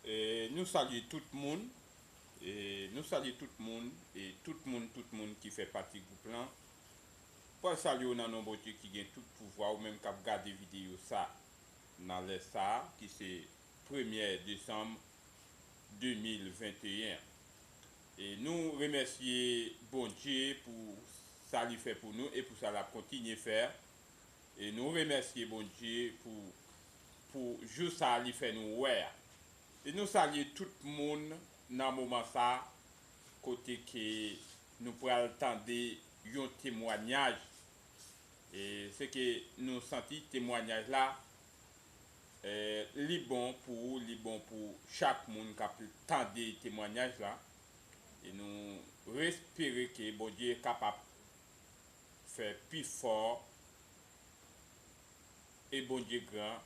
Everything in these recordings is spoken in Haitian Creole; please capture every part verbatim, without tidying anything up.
E, nou salye tout moun. E, nou salye tout moun. E tout moun, tout moun ki fè pati gwoup lan. Pral salye w nan non Bondye ki gen tout pouvwa, ou menm k ap gade videyo sa nan lè sa, ki se premyè desanm de mil venteyen. E nou remèsye Bondye pou sa li fè pou nou e pou sa l ap kontinye fè. E nou remèsye Bondye pou, pou jou sa li fè nou wè a. E nou salye tout moun nan moman sa, kote ke nou pral tande yon temwanyaj. E se ke nou santi temwanyaj la, e, li bon pou ou, li bon pou chak moun k ap tande temwanyaj la. E nou espere ke Bondye kapab fè pi fò. E Bondye gran,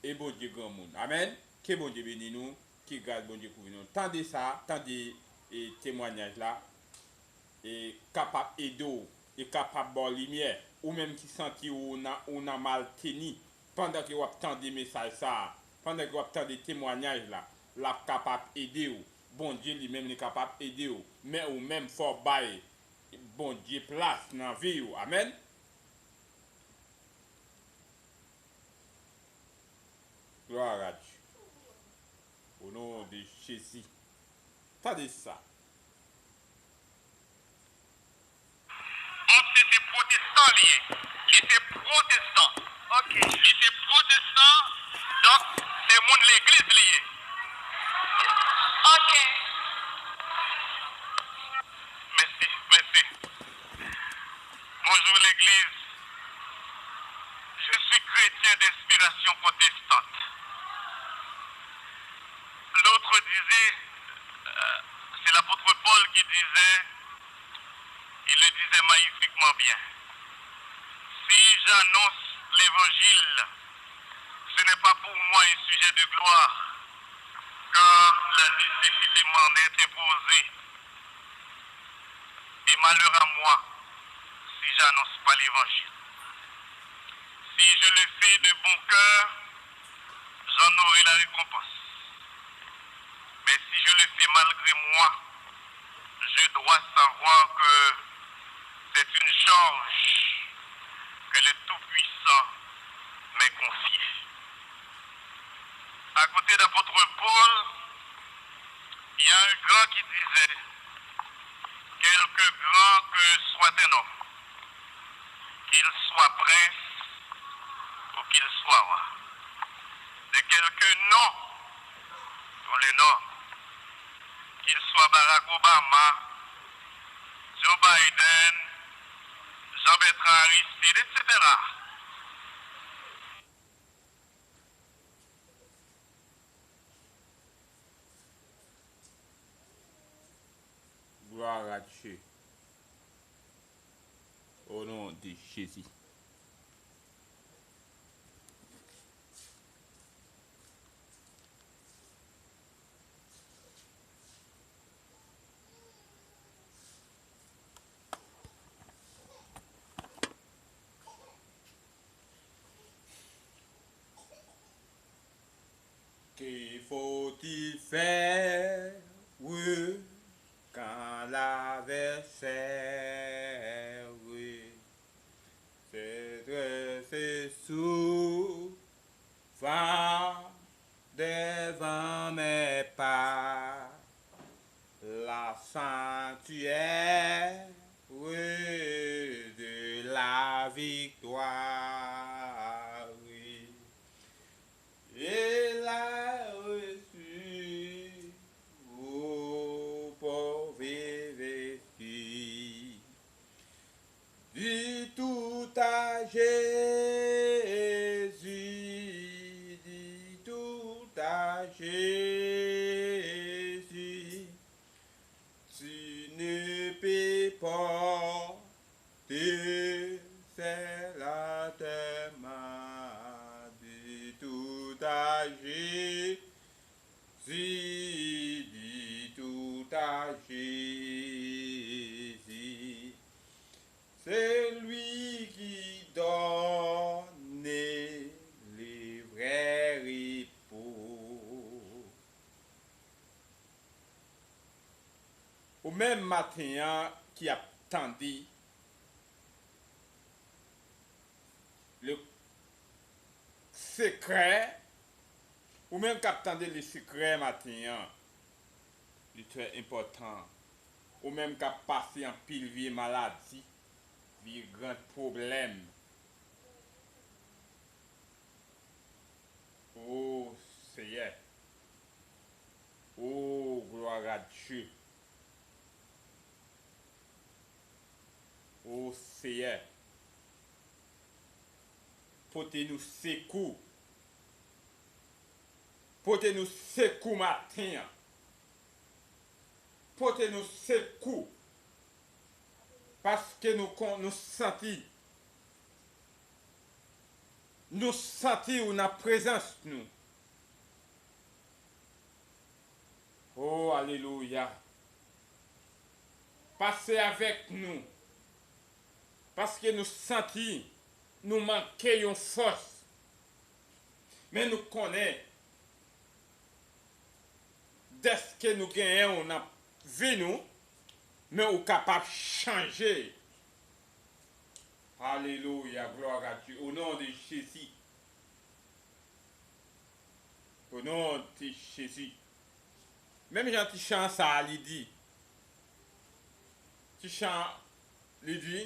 e Bondye granmoun. Amèn. Ke Bondye beni nou, ke gras Bondye kouvri nou. Tande sa, tande, e, temwanyaj la, e kapab ede w, e kapab ba w limyè. Ou menm ki santi ou nan, ou nan malteni, pandan ke w ap tande mesaj sa a, pandan ke w ap tande temwanyaj la, l ap kapab ede w. Bondye li menm li kapab ede w. Men ou menm fò w bay Bondye plas nan vi w. Amèn. Gloire à Dieu. Au nom de Jésus. Tande sa. Monchè se pwotestan li ye. Li se pwotestan. Ok. Li se pwotestan, donk se moun legliz li ye. Ok. Mèsi, mèsi. Bonjour l'église. Je suis chrétien d'inspiration protestante. L'autre disait, euh, c'est l'apôtre Paul qui disait, il le disait magnifiquement bien, si j'annonce l'évangile, ce n'est pas pour moi un sujet de gloire, car la nécessité m'en est imposée. Et malheur à moi si j'annonce pas l'évangile. Si je le fais de bon cœur, j'en aurai la récompense. Mais si je le fais malgré moi, je dois savoir que c'est une charge que le Tout-Puissant m'est confiée. À côté d'apôtre Paul, il y a un grand qui disait, quelque grand que soit un homme, qu'il soit prince ou qu'il soit roi, de quelque nom qu'on le nomme, qu'il soit Barack Obama, Joe Biden, Jean-Bertrand Aristide, et cetera. Gloire à Dieu. Au nom de Jésus. Que faut-il faire quand l'adversaire se dresse souvent devant mes pas? La sanctuaire de la victoire. Et la reçu au pauvre vestige. Dis tout à Jésus, dis tout à Jésus, tu ne peux porter seul à tes mains, dis tout à Jésus. Dis tout à Jésus, celui qui donne le vrai repos. Ou menm maten an ki ap tande le sekrè, ou menm k ap tande le sekrè maten an, li trè enpòtan. Ou menm k ap pase anpil vye maladi, vye gran pwoblèm. O Seyè. O, gloire à Dieu. O Seyè, pote nou sekou. Pote nou sekou maten an. Pote nou sekou. Paske nou kon, nou santi, nou santi ou nan prezans nou. Oh, alelouya. Pase avèk nou. Paske nou santi nou manke yon fòs. Men nou konnen, dèske nou genyen w nan vi nou, men ou kapab chanje. Alelouya, gloire à Dieu. Au nom de Jésus. Au nom de Jésus. Menm jan ti chan sa a li di. Ti chan li di.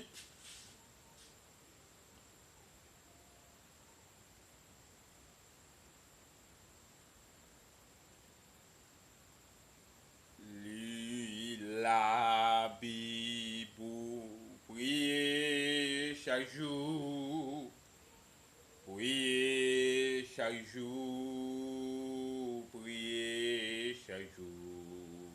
Li Labib ou, priye chak jou, priye chak jou, priye chak jou.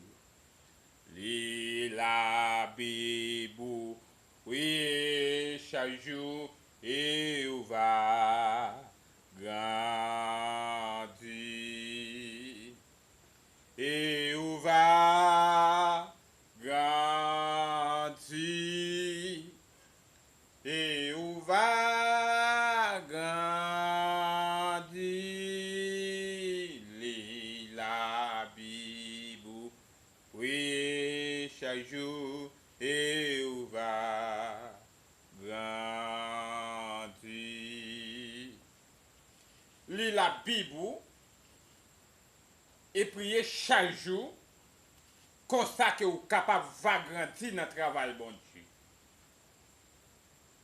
Li Labib ou, priye chak jou, e ou va grandi. E ou va grandi. E ou va grandi. Li Labib ou, priye chak jou, e ou va grandi. Li Labib ou e priye chak jou, konsa ke ou kapab va grandi nan travay Bondye.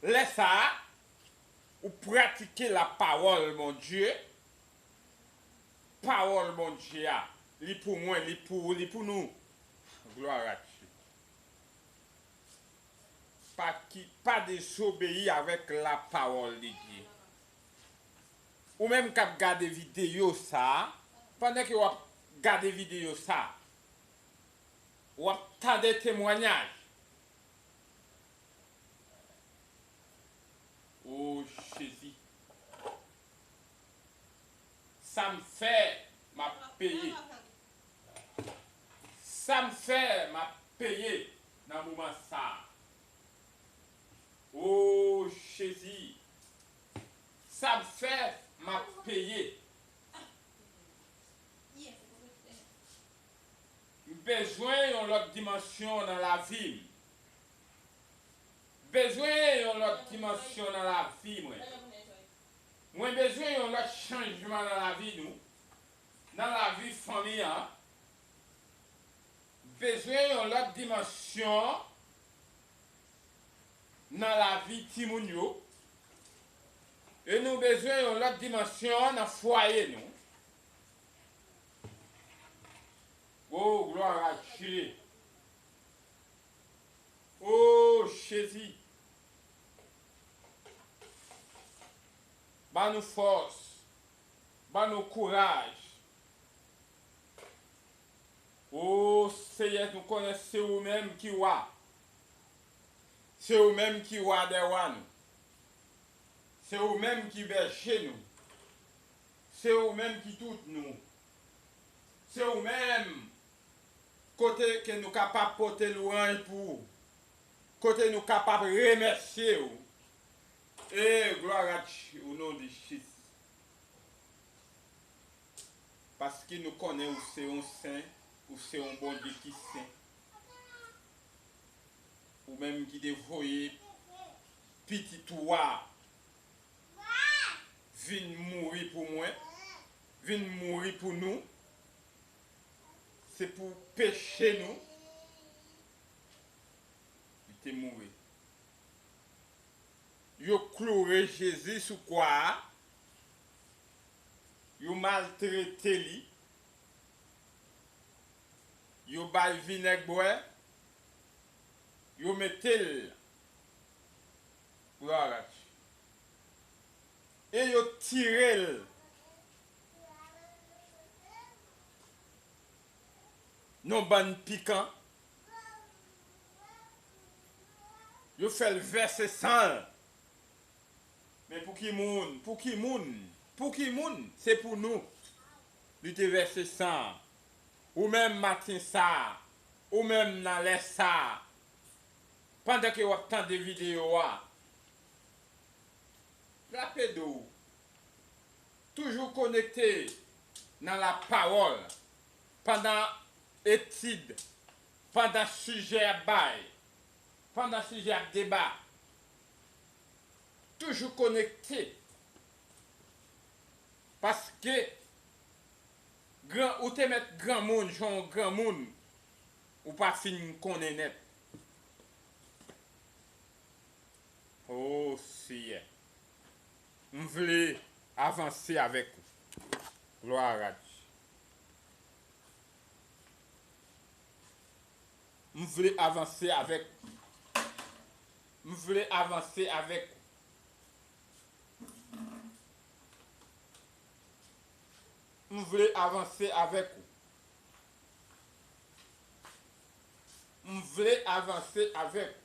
Lè sa a, ou pratike lapawòl Bondye, pawòl Bondye a, li pou mwen, li pou ou, li pou nou. Gloire à Dieu. Pa ki, pa dezobeyi avèk lapawòl de Dye. Ou menm k ap gade videyo sa a, pandan ke w ap gade videyo sa a, w ap tande temwanyaj. O Jezi. Sa m fè, m ap peye. Sa m fè, m ap peye nan moman sa a. O Jezi. Sa m fè, m ap peye. M bezwen yon lòt dimansyon nan lavi m. Bezwen yon lòt dimansyon nan lavi mwen. Mwen bezwen yon lòt chanjman nan lavi nou, nan lavi fanmi an. Bezwen yon lòt dimansyon nan lavi timoun yo. E nou bezwen yon lòt dimansyon nan fwaye nou. Oh, gloire à Dieu. Oh, Jezi. Ban nou fòs. Ban nou kouraj. O Seyè, nou konnen se ou menm ki wa. Se ou menm ki wa dè wa nou. Se ou menm ki bèje nou. Se ou menm ki tout nou. Se ou menm kote ke nou kapab pote lwanj pou ou. Kote nou kapab remèsye ou. E gloire à Dieu, au nom de Jésus. Paske nou konnen ou se yon sen, ou se yon Bondye ki sen. Ou menm ki te voye pitit ou a vin mouri pou mwen, vin mouri pou nou, se pou peche nou, li te mouri. Yo kloure Jezi sou kwa a, yo maltrete li, yo ba l vinèg bwè, yo mete l, glwa a Dye, e yo tire l nan bann pikan, yo fè l vèse san l. Men pou ki moun? Pou ki moun? Pou ki moun? Se pou nou. Li te vèse san. Ou menm maten sa a, ou menm nan lè sa a, pandan ke w ap tande videyo a, frape do w. Toujou konekte nan lapawòl pandan etid, pandan sijè ap bay, pandan sijè ap deba. Toujou konekte. Paske gran, ou te mèt granmoun, jan w granmoun, ou pa fin konnen nèt. O Seyè, m vle avanse avèk ou. Glwa a Dye. M vle avanse avèk ou. M vle avanse avèk ou. M vle avanse avèk ou. M vle avanse avèk ou.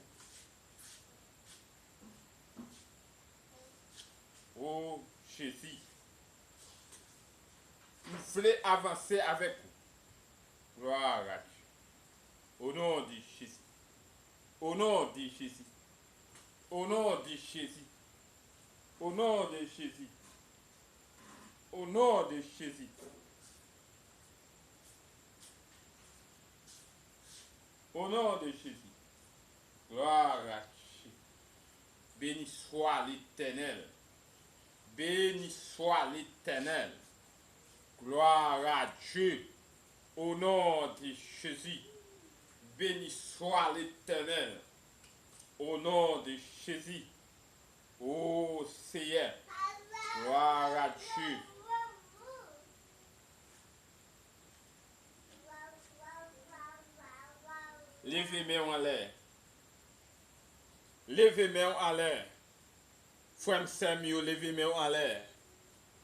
O Jezi. M vle avanse avèk ou. Glwa a Dye. O non de Jezi. O non de Jezi. O non de Jezi. O non de Jezi. O non de Jezi. O non de Jezi. Glwa a Dye. Beni swa Letènèl. Beni swa Letènèl. Glwa a Dye. O non de Jezi. Beni swa Letènèl. O non de Jezi. O Seyè. Glwa a Dye. Leve men w anlè. Leve men w anlè. Frè m, sè m yo, leve men w anlè.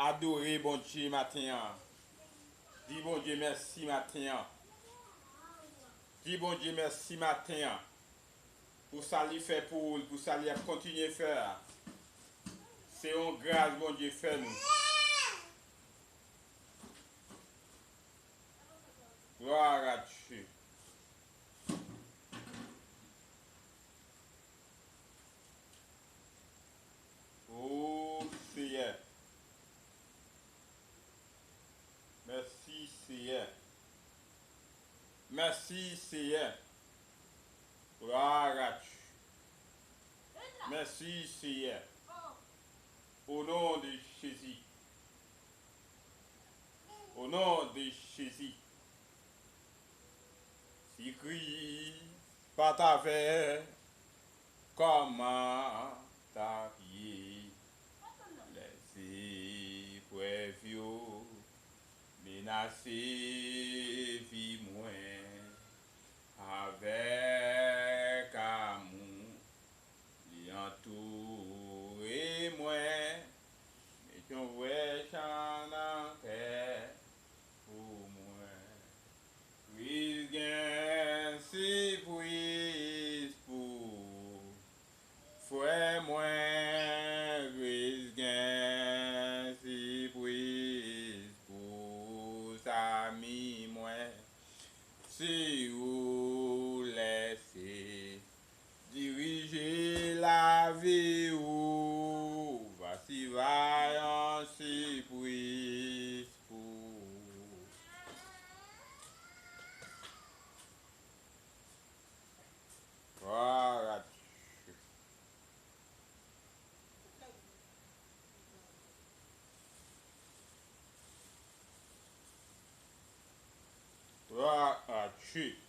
Adore Bondye maten an. Di Bondye mèsi maten an. Di Bondye mèsi maten an. Pou sa li fè pou ou, pou sa li ap kontinye fè a. Se yon gras Bondye fè nou. Glwa a Dye. O Seyè. Mèsi, Seyè. Mèsi, Seyè. Glwa a Dye. Mèsi, Seyè. O non de Jezi. O non de Jezi. Si Kris pa t avè, kòman t ap ye? Lè zeprèv yo menase vi mwen, avèk amou li antoure mwen, met yon vrè chan nan kè pou mwen. Kris gen sipriz pou frè mwen, Kris gen sipriz pou zanmi mwen. Si ou lèse dirije lavi ou, va sivay an sipriz pou ou. Glwa a Shit.